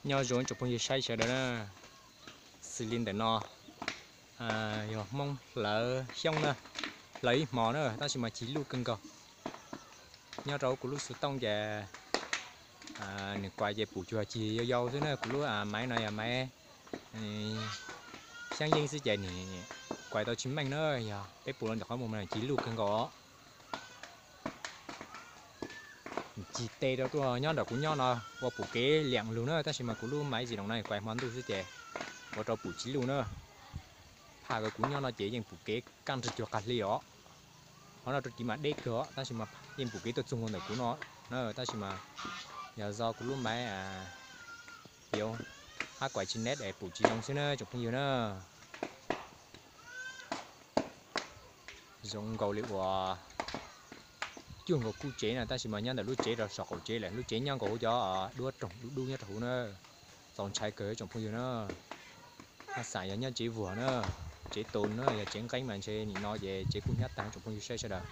Nyob zoo tsoom phooj ywg saib sawv daws na, xws li ntawm no yog Hmoob hlawv xyoob na, hlawv ib hmo na tab sis mas ci luj kawg nkaus. Nyob rau kuv lub xov tooj ces nws kuais ces pum cuag ci yau yau xwb na, kuv lub maiv no yog maiv xyab yeej xwb ces nws kuais tau tsis meej na, yog peb pum los ntawm qhov muag mas ci luj kawg nkaus os. Ci tes rau tuaj nyob ntawm kuv nyob no ua pum kev liam lug na tab sis mas kuv lub maiv zis no na kuais hmo ntuj xwb ces ua rau pum tsis luj na. Phaj kawg kuv nyob no ces yeej pum kev kaj nrog cuag qag hli os. Qhov no rau tiv mas deb kawg os tab sis mas yeej pum kev tuaj txug nkaus ntawm kuv no na tab sis mas yog zoo kuv lub maiv yuav hab kuais tsis neb es pum tsis zoo xwb na tsoom phooj ywg na. Zoo nkaus li uas cuag nkaus kuj tsev na tab sis mas nyob ntawm lub tsev rau saum qaum tsev lawm, lub tsev nyob nkaus hauv cov duab roog dub dub nyob rau huv na. Txaus ntshai kawg tsoom phooj ywg na. Hab xam yog nyob tsev vuag na, tsev tus na yog tsev nqeeb mas ntshe nim no ces tsev kuj hnyav tag tsoom phooj ywg saib sawv daws.